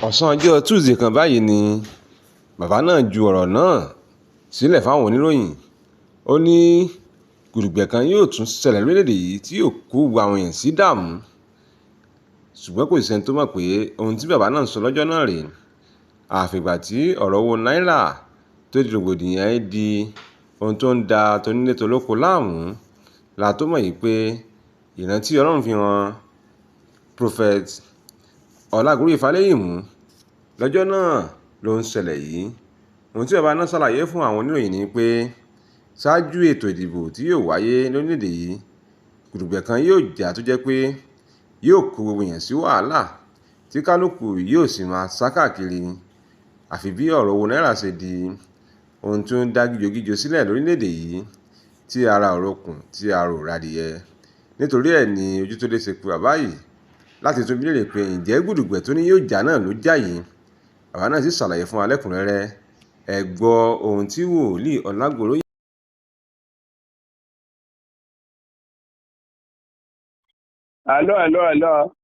Ọ̀sán ọjọ́ Tusidee kan báyìí ni bàbá náà ju ọ̀rọ̀ náà sílẹ̀ fáwọn oníròyìn. Ó ní gudugbẹ̀ kan yóò tún ṣẹlẹ̀ lórílẹ̀‐èdè yìí tí yóò kó gbogbo àwọn èèyàn sí ìdààmú, ṣùgbọ́n kò sẹ́ni tó mọ̀ pé ohun tí bàbá náà sọ lọ́jọ́ náà rèé. Àfìgbà tí ọ̀rọ̀ owó náírà tó di rògbòdìyàn di ohun tó ń da tonílé tolóko láàmú la tó mọ̀ yìí pé ìrántí Ọlọ́run fi hàn Prophet Ọlágorí Fáléyìmú lọ́jọ́ náà ló ń ṣẹlẹ̀ yìí. Ohun tí bàbá náà ṣàlàyé fún àwọn oníròyìn ni pé ṣáájú ètò ìdìbò tí yóò wáyé lórílẹ̀‐èdè yìí, gudugbẹ̀ kan yóò jà tó jẹ́ pé yóò kó gbogbo èèyàn sí wàhálà tí kálukú yóò sì máa sá káàkiri. Àfi bí ọ̀rọ̀ owó náírà ṣe di ohun tó ń dá gíjogíjo sílẹ̀ lórílẹ̀‐èdè yìí tí ara ò rokùn tí ara ò radìyẹ. Nítorí ẹ̀ ní Ojútólé ṣe pe bàbá yìí láti tún bi léèrè pé ǹjẹ́ gudugbẹ̀ tó ní yóò jà náà ló jà yìí. Bàbá náà sì ṣàlàyé fún wa lẹ́kùnrẹ́rẹ́. Ẹ gbọ́ ohun tí wòlíì Ọlágoróyè. Hello, hello, hello.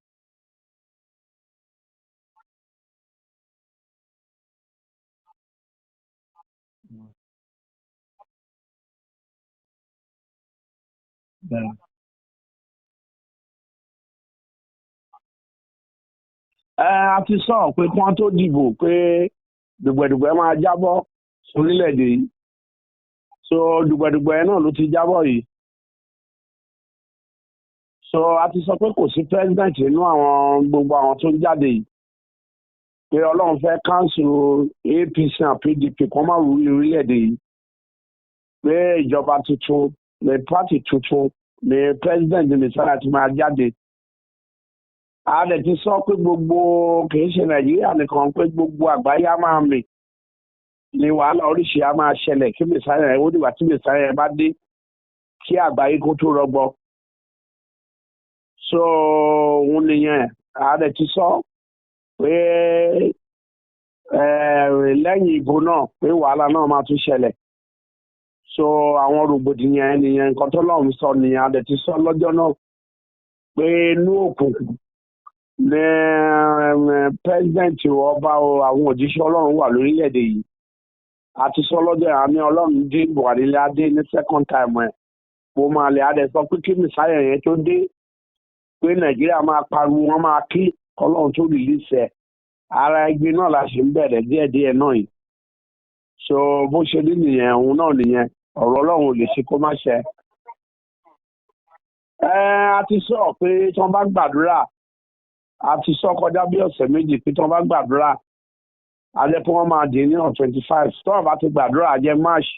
Ẹ a ti sọ pé kí wọ́n tó dìbò pé dùgbẹ̀dùgbẹ̀ máa jábọ́ sórílẹ̀-èdè yìí. So dùgbẹ̀dùgbẹ̀ náà ló ti jábọ́ yìí. So a ti sọ pé kò sí president nínú àwọn gbogbo àwọn tó ń jáde yìí. Pé Ọlọ́run fẹ́ cancel APC and PDP kó má rú orílẹ̀-èdè yìí. Pé ìjọba tuntun ní party tuntun ní president ní sára ti máa jáde. A dẹ̀ ti sọ pé gbogbo kì í ṣe Nàìjíríà nìkan, pé gbogbo àgbáyé á máa mì ní wàhálà oríṣi á máa ṣẹlẹ̀ kí mẹsàáyà ẹ̀ ó dìgbà tí mẹsàáyà ẹ̀ bá dé kí àgbáyé kó tó rọgbọ. So òun nìyẹn. A dẹ̀ ti sọ pé lẹ́yìn ìbò náà pé wàhálà náà máa tún ṣẹlẹ̀. So àwọn rògbòdìyàn nìyẹn, nǹkan tó lọ́run sọ nìyẹn. A dẹ̀ ti sọ lọ́jọ́ náà pé inú òkùnkùn ní president ọba àwọn òjíṣẹ́ Ọlọ́run wà lórílẹ̀‐èdè yìí. A ti sọ lọ́jọ́ yẹn, àmì Ọlọ́run dé Buhari lé adé ní second time ẹ̀ mo máa lè. A dẹ̀ sọ pé kí mẹsáyà yẹn tó dé pé Nàìjíríà máa pariwo, wọn máa kí Ọlọ́run tó release ẹ̀. Ara ẹgbẹ́ náà la ṣe ń bẹ̀rẹ̀ díẹ̀díẹ̀ náà yìí. So bó ṣe rí nìyẹn, òun náà nìyẹn. Ọ̀rọ̀ Ọlọ́run ò lè ṣe kó má ṣẹ. Ẹ a ti sọ pé tí wọ́n bá gbàdúrà, a ti sọ kọjá bí ọ̀sẹ̀ méjì pé tí wọ́n bá gbàdúrà, a jẹ́ pé wọ́n máa dì ní on 25. Tí wọ́n bá ti gbàdúrà, a jẹ́ March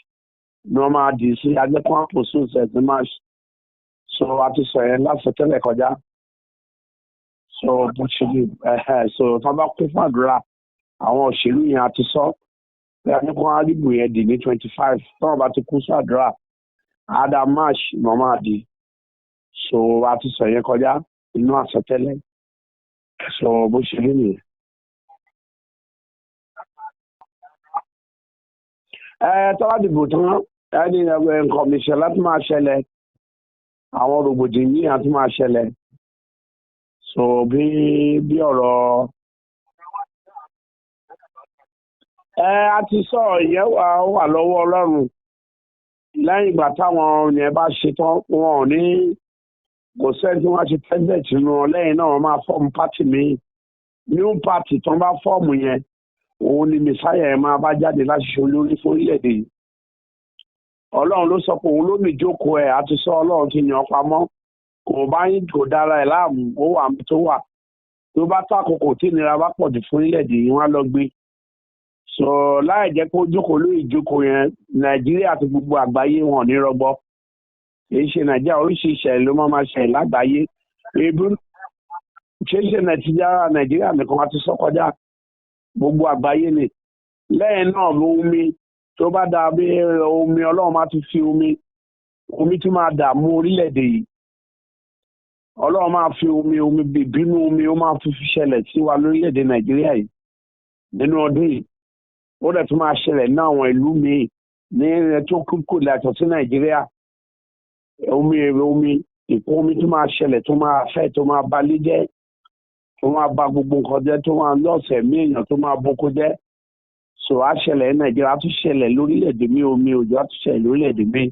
ni wọ́n máa dì sí, a jẹ́ pé wọ́n pò sóòsì ẹ̀ sí March. So a ti sọ yẹn láti tẹ́lẹ̀ kọjá. So bó ṣe rí ẹ̀hẹ́. So tí wọ́n bá kún fún àdúrà, àwọn òṣèlú yẹn, a ti sọ pé a ní kó wọ́n á dìbò yẹn dì ní 25. Tí wọ́n bá ti kún fún àdúrà, àdá March ni wọ́n máa dì. So a ti sọ yẹn kọjá inú àsọtẹ́lẹ̀. So bó ṣe rí nìyẹn. Ẹ tọ́lá dìbò tán, ẹni nǹkan ìṣẹ̀lẹ̀ láti máa ṣẹlẹ̀, àwọn rògbòdìyàn yìí àti máa ṣẹlẹ̀. So bí ọ̀rọ̀ ẹ a ti sọ ìyẹn wà lọ́wọ́ Ọlọ́run. Lẹ́yìn ìgbà táwọn yẹn bá ṣe tán, wọn ò ní kò sẹ́ni tí wọ́n á ṣe president nínú wọn. Lẹ́yìn náà wọ́n máa fọ́ọ̀mù party míì, new party. Tí wọ́n bá fọ́ọ̀mù yẹn, òun ni mẹsáyà ẹ̀ máa bá jáde láti ṣe olórí fórílẹ̀-èdè yìí. Ọlọ́run ló sọ pé òun ló ní ìjókòó ẹ̀. Àti sọ Ọlọ́run ti yàn án pamọ́, kò bá yín kò dára ẹ̀ láàmú, ó wà níbi tó wà. Tó bá tó àkókò tí ìnira bá pọ̀ jù fún orílẹ̀-èdè yìí, wọ́n á lọ gbé. So láì jẹ́ pé ó jókòó lórí ìjókòó yẹn, Nàìjíríà àti gbogbo àgbáyé wọn ò ní rọgbọ. Kì í ṣe Nàìjíríà, oríṣiríṣi ìṣẹ̀lẹ̀ ló máa ṣẹlẹ̀ lágbàáyé. Ebi kì í ṣe Nàìjíríà nìkan, a ti sọ kọjá, gbogbo àgbáyé ni. Lẹ́yìn náà omi tó bá da bí omi, Ọlọ́run máa ti fi omi, omi tún máa dààmú orílẹ̀-èdè yìí. Ọlọ́run máa fi omi, omi ìbínú omi, ó máa fi ṣẹlẹ̀ sí wa lórílẹ̀-èdè Nàìjíríà yìí nínú ọdún yìí. Ó dẹ̀ tún máa ṣẹlẹ̀ ní àwọn ìlú míì ní tó kúkú yàtọ̀ sí Nàìjíríà. Omi omi ìkún omi tún máa ṣẹlẹ̀, tó máa fẹ́, tó máa balẹ̀ jẹ́. Tó máa ba gbogbo nǹkan jẹ́, tó máa lọ́sẹ̀ mí èèyàn, tó máa boko jẹ́. So á ṣẹlẹ̀ ní Nàìjíríà, á tún ṣẹlẹ̀ lórílẹ̀‐èdè mi, omi òjò á tún ṣẹlẹ̀ lórílẹ̀‐èdè mi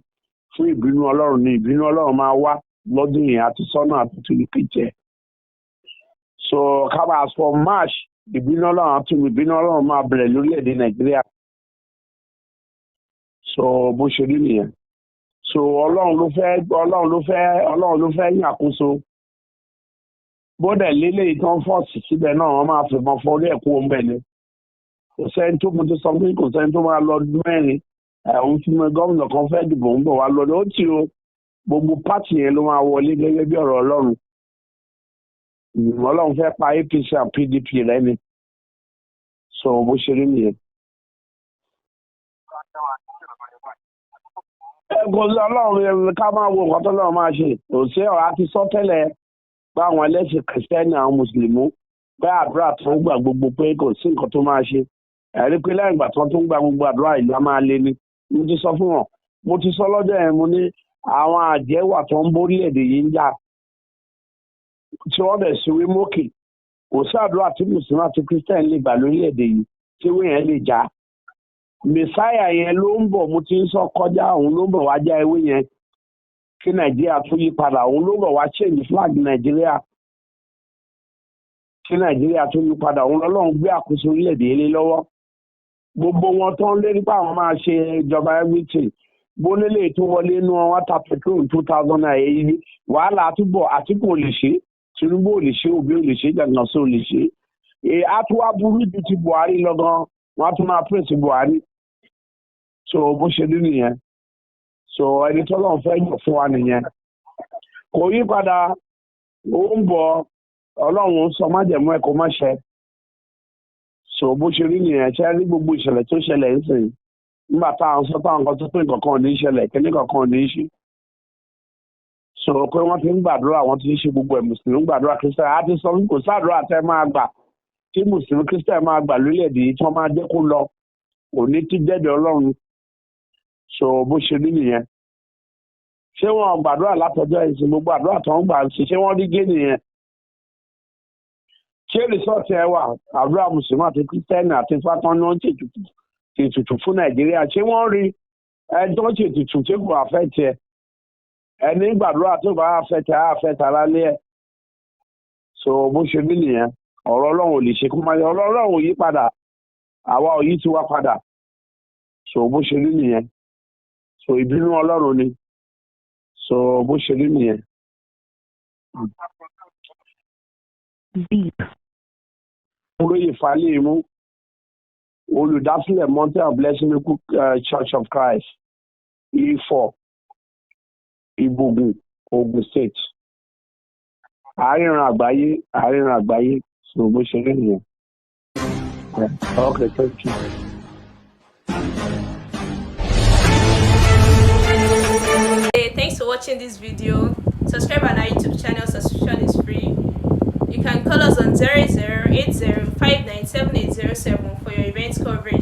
fún ìbínú Ọlọ́run ni. Ìbínú Ọlọ́run máa wá lọ́dún yẹn àti sọ́nà àti tún pìtẹ́. So ká máa sọ March, ìbínú Ọlọ́run á tún, ìbínú Ọlọ́run máa bẹ̀rẹ̀ lórílẹ̀‐èdè Nàìjíríà. So bó ṣe rí nìyẹn. So Ọlọ́run ló fẹ́ yàn àkóso. Bódẹ̀ lélẹ̀ tán force síbẹ̀ náà, wọ́n máa fìbọn fọ́ orí ẹ̀ kú òun bẹ̀ ni. Kò sẹ́ni tó, mo ti sọ pé kò sẹ́ni tó máa lọ ọdún 4. Òun tí mo gómìnà kan fẹ́ dìbò ń bọ̀ wá lọ́dọ̀ ó tí o, gbogbo party yẹn ló máa wọlé gẹ́gẹ́ bí ọ̀rọ̀ Ọlọ́run. Ọlọ́run fẹ́ pa APC and PDP rẹ́ ni. So bó ṣe rí nìyẹn. Ẹ kò sí Ọlọ́run, ká máa wo nǹkan tó lọ́run máa ṣe. Kò sí ọ̀rọ̀ àti sọ tẹ́lẹ̀ pé àwọn ẹlẹ́sìn Kìrìsìtẹ́nì, àwọn Mùsùlùmí, pé àdúrà tó ń gbà gbogbo, pé kò sí nǹkan tó máa ṣe. Ẹ̀rí pé lẹ́yìn ìgbà tó ń gba gbogbo àdúrà, ìlú á máa le ni. Mo ti sọ fún wọn, mo ti sọ lọ́jọ́ yẹn, mo ní àwọn àjẹ́ wà tó ń bórílẹ̀-èdè yìí ń jà, tí wọ́n bẹ̀ sí wí mókè. Kò sí àdúrà tí Mùsùlùmí àti Kìrìsìtẹ́nì lè gbà lórílẹ̀-èdè yìí tí wọ́n yẹn lè jà. Mẹsáyà yẹn ló ń bọ̀, mo ti ń sọ kọjá. Òun ló ń bọ̀ wá já ewé yẹn kí Nàìjíríà tún yí padà. Òun ló ń bọ̀ wá change flag Nàìjíríà kí Nàìjíríà tún yí padà. Òun lọ́lọ́run gbé àkóso orílẹ̀-èdè yìí lé lọ́wọ́. Gbogbo wọn tó ń lérí pé àwọn máa ṣe ìjọba, everything bónílé tó wọlé inú wọn, wọ́n ta petrol 2008. Wàhálà àtúbọ̀, Àtìkù ò lè ṣe, Tinubu ò lè ṣe, Òbí ò lè ṣe, Jàǹgànṣe ò lè ṣe. Àtúwá burú ju ti Buhari lọ gan. Wọ́n á tún máa pèsè Buhari. So bó ṣe rí nìyẹn. So ẹni tọ́lọ́run fẹ́ yàn fún wa nìyẹn, kò yí padà. Ó ń bọ̀, Ọlọ́run ń sọ májẹ̀mú ẹ̀ kó má ṣẹ. So bó ṣe rí nìyẹn. Ṣe rí gbogbo ìṣẹ̀lẹ̀ tó ṣẹlẹ̀ ń sìn, nígbà táwọn sọ táwọn kan tó pé nǹkan kan ò ní ṣẹlẹ̀, kíní kankan ò ní ṣe. So pé wọ́n ti ń gbàdúrà, wọ́n ti ń ṣe gbogbo ẹ̀, Mùsùlùmí gbàdúrà, Kírísítẹ̀ á ti sọ fún, kò sáàdúrà tẹ́ máa gbà tí Mùsùlùmí, Kírísítẹ̀ máa gbà lórílẹ̀‐èdè yìí tí wọ́n máa jẹ́ kó lọ, kò ní tí jẹ́dẹ̀ Ọlọ́run. So bó ṣe rí nìyẹn. Ṣé wọn gbàdúrà látọjọ́ ìsìn? Gbogbo àdúrà tó ń gbà ń ṣe, ṣé wọ́n rí gé nìyẹn? Ṣé result ẹ wà? Àdúrà Mùsùlùmí àti Kírísítẹ́nì àti fákan ní wọ́n ṣètùtù fún Nàìjíríà, ṣé wọ́n rí? Ẹni tó ń ṣètùtù tí kò affect ẹ, ẹni gbàdúrà tó bá affect ẹ, á affect ara lé ẹ. So bó ṣe rí nìyẹn. Ọ̀rọ̀ Ọlọ́run ò lè ṣe kó máa yẹ. Ọ̀rọ̀ Ọlọ́run ò yí padà, àwa ò yí tiwa padà. So bó ṣe rí nìyẹn. So ìbínú Ọlọ́run ni. So bó ṣe rí nìyẹn. Beep. Olóyè Falẹ́mú, olùdásílẹ̀ Mountain of Blessing Miracle Church of Christ, Ifọ̀, Ìbògùn, Ogun State. Àárín àgbáyé, àárín àgbáyé. So bó ṣe rí nìyẹn. Yeah. Okay, thank you. Hey, thanks for watching this video. Subscribe on our YouTube channel. Subscription is free. You can call us on 0080597807 for your event coverage.